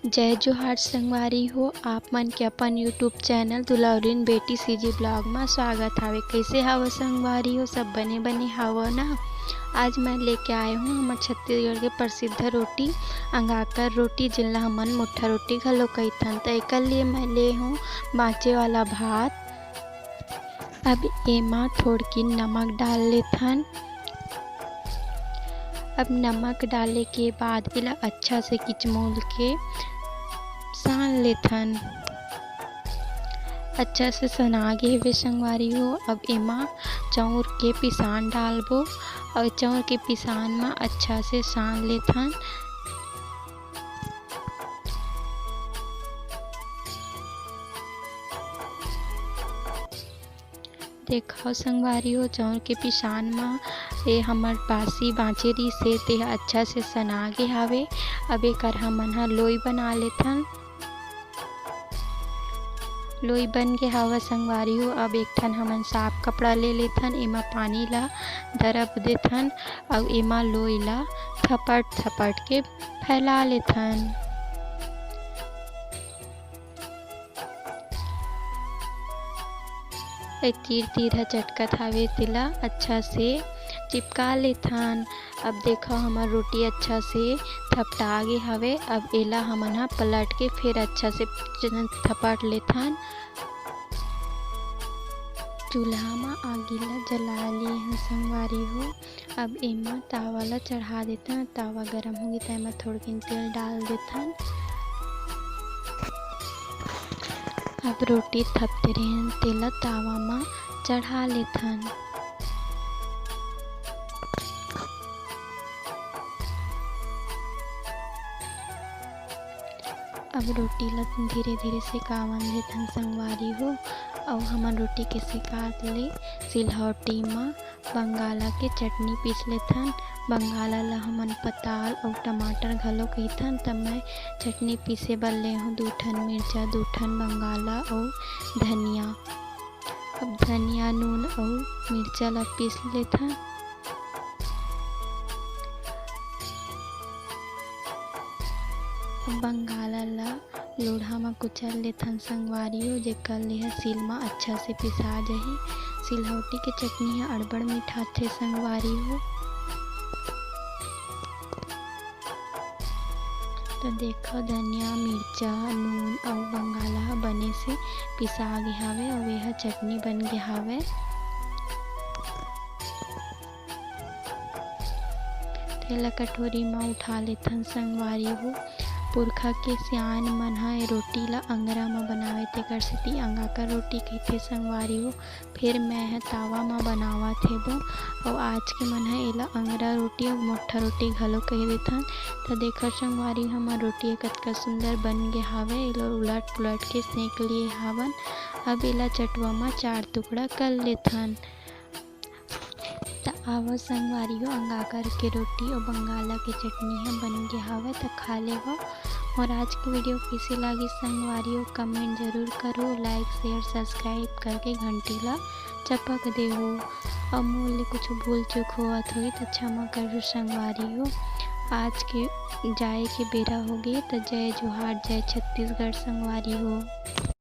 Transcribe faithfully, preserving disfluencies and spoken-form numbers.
जय जोहार संगवारी हो, आप मन के अपन YouTube चैनल दुलौरिन बेटी सीजी ब्लॉग म स्वागत हावे। कइसे हावव संगवारी हो, सब बने बने हावव ना? आज मैं लेके आए हूँ हमर छत्तीसगढ़ के प्रसिद्ध रोटी अंगाकर रोटी, जिनला हमन मुट्ठा रोटी घलो कहिथन। त एकर लिए मैं ले हूँ बाँचे वाला भात। अब एमा थोड़किन नमक डाल लेथन। अब नमक डाले के बाद एला अच्छा से किचमोल के सान लेथन। अच्छा से सना गे हवे संगवारी हो। अब एमा चाउर के पिसान डालबो और चाउर के पिसान म अच्छा से सान लेथन। देखव संगवारी हो, चाउर के पिसान म ए हमर बासी बाँचे रिहिसे, तेह अच्छा से सना गे हावे। अब एकर हमन ह लोई बना लेथन। लोई बन गे हावय संगवारी हो। अब एक ठन हमन साफ कपड़ा ले लेथन, एमा पानी ला दरप देथन अउ एमा लोई ला थपट थपट के फैला लेथन। ए तीर तीर ह चटकत हावे, तेला अच्छा से चिपका लेथन। अब देखव, हमर रोटी अच्छा से थपटा गे हवे। अब एला हमन ह पलट के फेर अच्छा से थपट लेथन। चूल्हा म आगी ला जला लिए हन संगवारी हो। अब एमा तावा ला चढ़ा देथन। तावा गरम होगे त एमा थोड़किन तेल डाल देथन। अब रोटी थपते रहेन, तेला तावा म चढ़ा लेथन। अब रोटी ला धीरे धीरे सेकावन देथन संगवारी हो। अउ हमन रोटी के सेकात ले सिलहौटी म बंगाला के चटनी पीस लेथन। बंगाला ला हमन पताल अउ टमाटर घलो कहिथन। त मैं चटनी पीसे बर ले हूँ दू ठन मिर्चा, दू ठन बंगाला अउ धनिया। अब धनिया, नून अउ मिर्चा ला पीस लेथन। अब बंगाला ला लोढ़ा म कुचल लेथन संगवारी हो, जेकर ले ह सील म अच्छा से पिसा जाही। सिलहौटी के चटनी ह अड़बड़ मिठाथे संगवारी हो। त देखव, धनिया, मिर्चा, नून अउ बंगाला ह बने से पिसा गे हावय अउ एहा चटनी बन गे हावय। तेला कटोरी म उठा लेथन संगवारी हो। पुरखा के सियान मन ह ए रोटी ल अंगरा म बनावे, तेकर सेती अंगाकर रोटी कहिथे संगवारी हो। फेर मैं ह तावा म बनावत हेबो, अउ आज के मन ह एला अंगरा रोटी अउ मोट्ठा रोटी घलो कहि देथन। त देखव संगवारी, हमर रोटी ह कतका सुंदर बन गे हावय। एला उलट पुलट के सेंक लिए हावन। अब एला चटवा म चार टुकड़ा कर लेथन। त आवव संगवारी हो, अंगाकर के रोटी अउ बंगाला के चटनी ह बन गे हावय, त खा लेवव। मोर आज के वीडियो कइसे लागिस संगवारी हो, comment जरूर करो, like, share, subscribe करके घंटी ला चपक देहू। अउ मोर ले कुछ भूल चूक होवत होही त क्षमा करहू संगवारी हो। आज के जाए के बेरा होगे, त जय जोहार, जय छत्तीसगढ़ संगवारी हो।